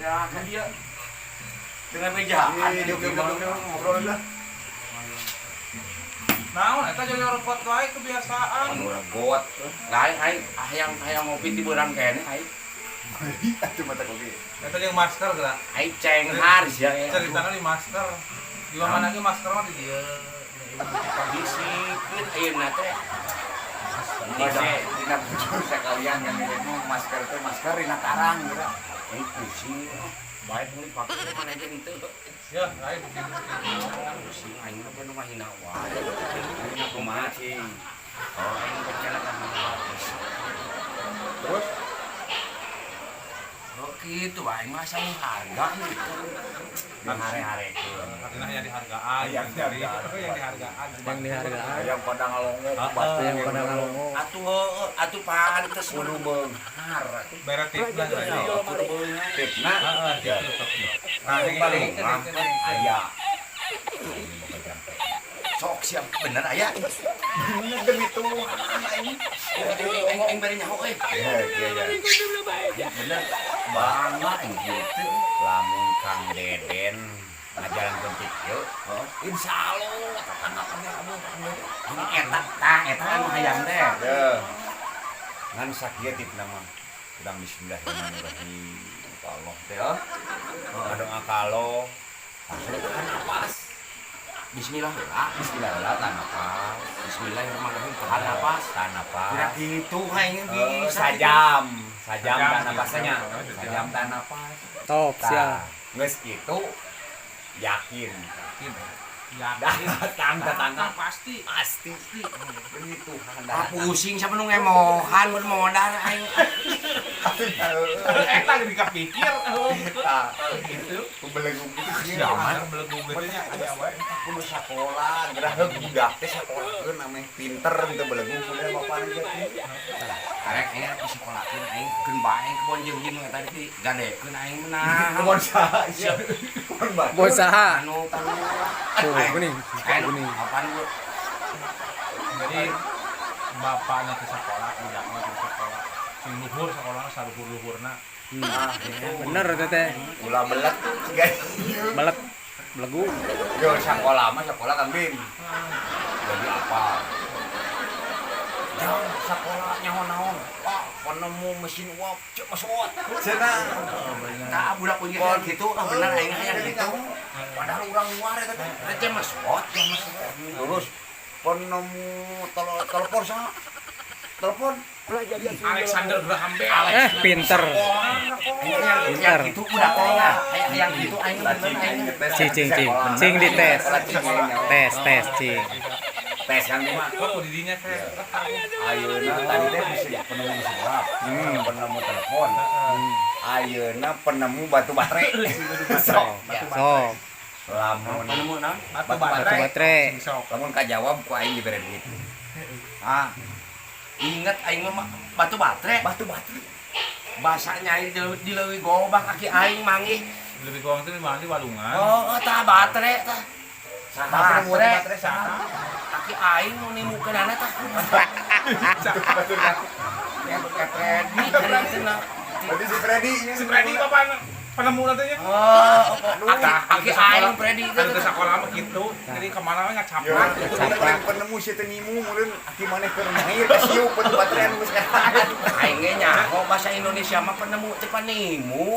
Ya kan dia dengan mejaan. Iya, diuk, diuk, diuk, diuk, ngobrol lah. Naon eta jadi repot wae kebiasaan. Anu regot. Lain aing hayang hayang ngopi ti beurang keneh aing. Atuh mata kopi. Eta jeung masker geura. Aing cenghar sia ya. Ceritana di masker. Di mana ge masker mah di dieu. Disiplin ayeuna teh. Masih dina bujur sekalian kan ini masker teh masker dina karang gitu. Aing pusing. Baik mun dipake mana aja henteu. Ya, lain begitu. Pusing aing mah penuh mahina wae. Aing kumaha Cing. Oh, aing berjalan kan. Terus Oh gitu, aing mah asa harga gitu. Hare-harekeun. Artinya yang dihargaan, Yang dihargaan. Yang dihargaan. Yang dihargaan. Yang pada ngalongo Ah, batu Yang pada ngalongo. Atuh heueuh, atuh pantes kudu beunghar atuh. Bere tipna jadi. Kudu beunghar. Tipna Heeh, gitu. Nah, Anu ini paling ini ini. aya. Sok siap bener aya. Bener demi Tuhan aing. Aing aing bere nyaho euy. Iya, iya, iya. Bener. Bangga aing gitu. Lamun Kang Deden ngajalankeun tip ieu, Oh, insya Allah tetangga kami kamu Kang Deden. ini eta tah eta anu hayang teh. Ya. Ngan sakieu tipna mah. Urang bismillahirrahmanirrahim. Ka Allah teh oh. Ngadoa ka Allah. Langsung tahan napas. Bismillah heula. Bismillah heula tahan napas. Bismillahirrahmanirrahim tahan napas. Tahan napas. Kira gitu aing Eh, bisa. sajam, sajam Sajam, tahan napasnya. sajam. Sajam tahan napas. Top siap. Tah, geus kitu yakin. Yakin. Yakin. Datang tetangga pasti. Pasti. Pasti. Demi Tuhan. Ah pusing siapa nu ngemohan mun modal aing. Eta jadi kepikir. Tah, Gitu. belegug gitu sih. Ya, belegug gitu nya aya wae. Kudu sakola, gerah budak teh sakolahkeun ameh pinter teu belegug kudu bapana gitu. Karek aing di sekolahkeun aing keun bae kebon jeung eta di gadekeun aing menang. Kebon saha sia? Kebon batu. Bos saha? Anu tanu. Tuh, kuning. Aing Kuning. apaan gua? Jadi bapaknya ke sekolah, budaknya ke sekolah. Sing luhur sekolahna saluhur-luhurna. Nah, itu. Bener teteh. Ulah belet siga ieu. Belet. Belegu. Yo sakola mah sekolah Kang Bim. Jadi apa? Jangan sekolah nyaho naon. Pak, penemu mesin uap cek mesot. Cenah. Tah budak punya kayak gitu, ah bener aing hayang gitu. Padahal urang luar eta teh. Teh mesot, teh mesot. Terus penemu telepon sama telepon. Alexander Graham Bell. Eh, pinter. Aing Pinter. hayang gitu budak aing ah. Hayang hayang gitu aing bener aing. Cing cing cing. Cing dites. Tes tes cing. Tes kan mah. Kok didinya teh. Ayeuna tadi teh bisa penemu mesin uap, penemu telepon. Ayeuna penemu batu baterai. Sok. Sok. Lamun Penemu naon? Batu Batu Batu baterai. Sing sok. Lamun kajawab ku aing dibere duit. Ah. Ingat aing mah batu baterai. Batu baterai. Bahasa aing di leuwih gobang kaki aing manggih. Lebih kurang teh di mana di walungan. Oh, tah baterai tah. Saha penemu batu Baterai. baterai saha? Kaki aing nu nimukeunana tah. Kayak Freddy kan cenah. Berarti si Freddy. Si Freddy bapak penemu nantinya. Oh, aki aing Freddy Kan ke sekolah mah gitu. Jadi kemana we Ya, ngacaplak. itu penemu si teu nimu meureun aki maneh keur nyair ka siup batu baterai anu geus kataan. Aing ge nyaho bahasa Indonesia mah penemu teh panimu.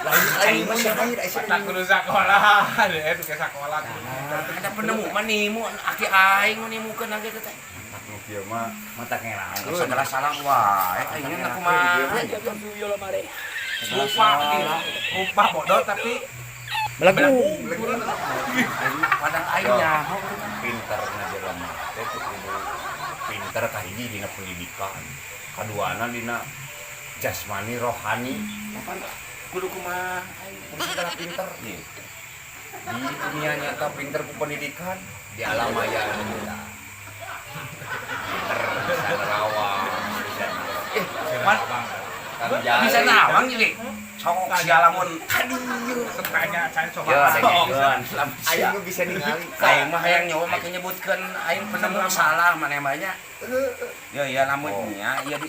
Lain aing mah nyair ai Tak kudu sekolah, deh itu ke sekolah. Ada penemu mah nimu aki aing nu nimukeun kitu teh. Nu kieu mah mata ngerakeun. Segala salah wae aing na kumaha. Lupa, lupa bodoh tapi Belegu. Padahal aing nyaho. Pinter ngajelema teh teu kudu pinter kahiji dina pendidikan, kaduana dina jasmani rohani. Kapan kudu kumaha aing? Kudu segala pinter di dunia nyata pinter ku pendidikan, di alam maya kita pinter bisa nerawang, bisa Eh, man, Kang Jali. bisa nawang jadi. Sok sia lamun aduh. Setanya saya coba. Ya, dengekeun. Aing mah bisa ningali. Aing mah hayang nyawa make nyebutkeun aing penemu salah maneh mah nya. Ya ya lamun nya ieu di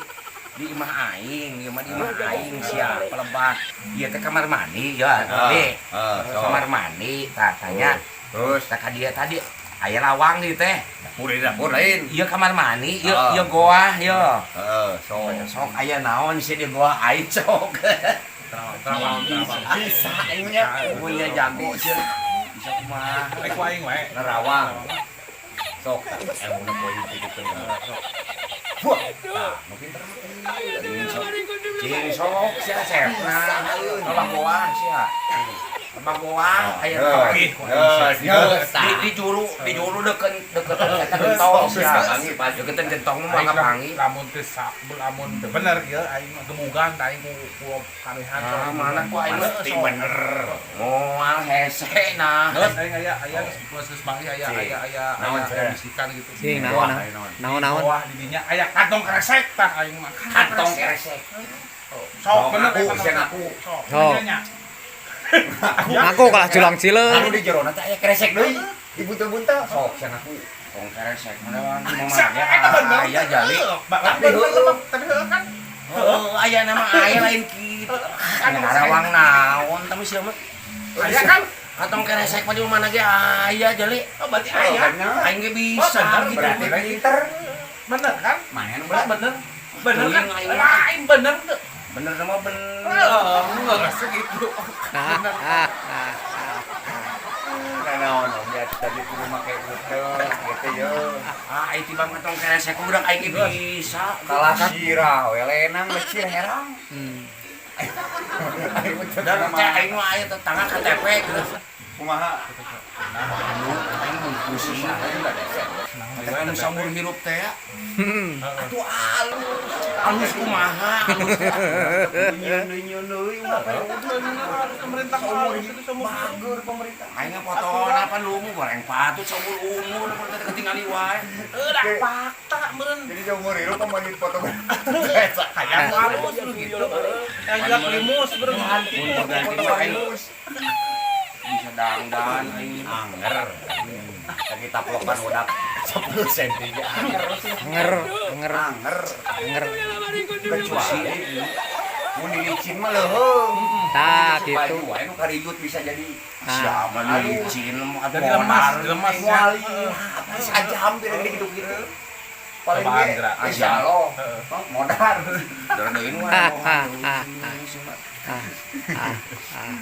Di imah aing, ieu mah di imah aing sia pelebat. Ieu teh kamar mandi ya, tadi. Sok. Kamar mandi, tah tanya. Terus Tah ka dia tadi aya lawang di teh. Dapur, di dapur lain. Ieu kamar mandi, ieu Ah. ieu goah ieu. Heeh, sok. Sok aya naon sih di goah aing sok. Terawang, terawang, terawang. Bisa aingnya. Punya jago sih. Bisa kumaha. Rek ku aing wae. Nerawang. Sok, ilmuna poin gitu. Wah, tah, nu pinter mah. Cing sok. Cing sok sia sepna. Lebah goah sia. Lebah goah aya Heuh, di heuh, di juru deket deketan eta gentong sia. Deketan gentong mah Aing kapangi. Lamun teu lamun teu bener ieu aing mah gemugan tah aing ku ku kanehan. Ah, mana ku aing mah Pasti bener. Moal hese nah. Geus aing aya aya geus geus geus manggih aya Cing. Aya aya Naon, aya Cing? bisikan gitu. Cing, naon, Wah, naon. ayo naon. Naon naon. Wah, di dinya aya kantong kresek tah aing mah. Kantong kresek. Sok bener Ngaku, eta mah. sia ngaku. Sok. Sok. Nya. Ngaku kalah julang Anu cileung. di jerona teh aya kresek deui. Dibuntel-buntel. Sok sia ngaku. Kantong kresek mana di Sa- mana eta bener. aya jali. Tapi heueuh, tapi heueuh kan. Heeh, aya nama aya lain kitu. Ngarawang naon tapi sia mah. Aya kan? Kantong keresek mah di mana ge aya jali. Oh, berarti Oh, aya. bener. Aing ge bisa Oh, bener, gitu. Berarti lain pinter. Bener kan? Mana nu Bener, bener? bener. Bener kan? Aing mah. Lain bener tuh. Bener sama bener. Heeh, segitu. Ah, Bener. ah, ah, ah. Nah, naon om ya tadi kudu make utek gitu ya. Ah, aing tibang kantong keresek urang aing ge bisa. Kalah sirah we lenang lecir herang. Aing utek Dan nama cek aing mah aya tetangga KTP gitu. Kumaha? Aing mun pusing. Aing saumur hirup teh ya. Atuh alus. Alus kumaha? Alus teh. Nyeun deui mah Harus pemerintah harus itu semua. bager pemerintah. Aing mah foto apa lumu goreng patut saumur umur mun teh ketingali wae. Udah fakta meureun. Jadi seumur hidup pemerintah foto Kayak halus lu gitu. Yang jelas limus meureun. Mun berganti mah aing bisa dangdan aing. Anger. Lagi taplokan udah 10 cm ge anger sih. Anger, anger, Anger. Anger. Kecuali mun dilicin mah leuheung. Tah Baju gitu. wae nu kariyut bisa jadi Ah. Siapa licin Jadi lemas, lemas ya. Wali, apa saja hampir gede gitu-gitu. Paling Cobaan ge, gerak. insya Allah, modar. Darah deui Ah, ah, ah, ah. Ah, ah, ah.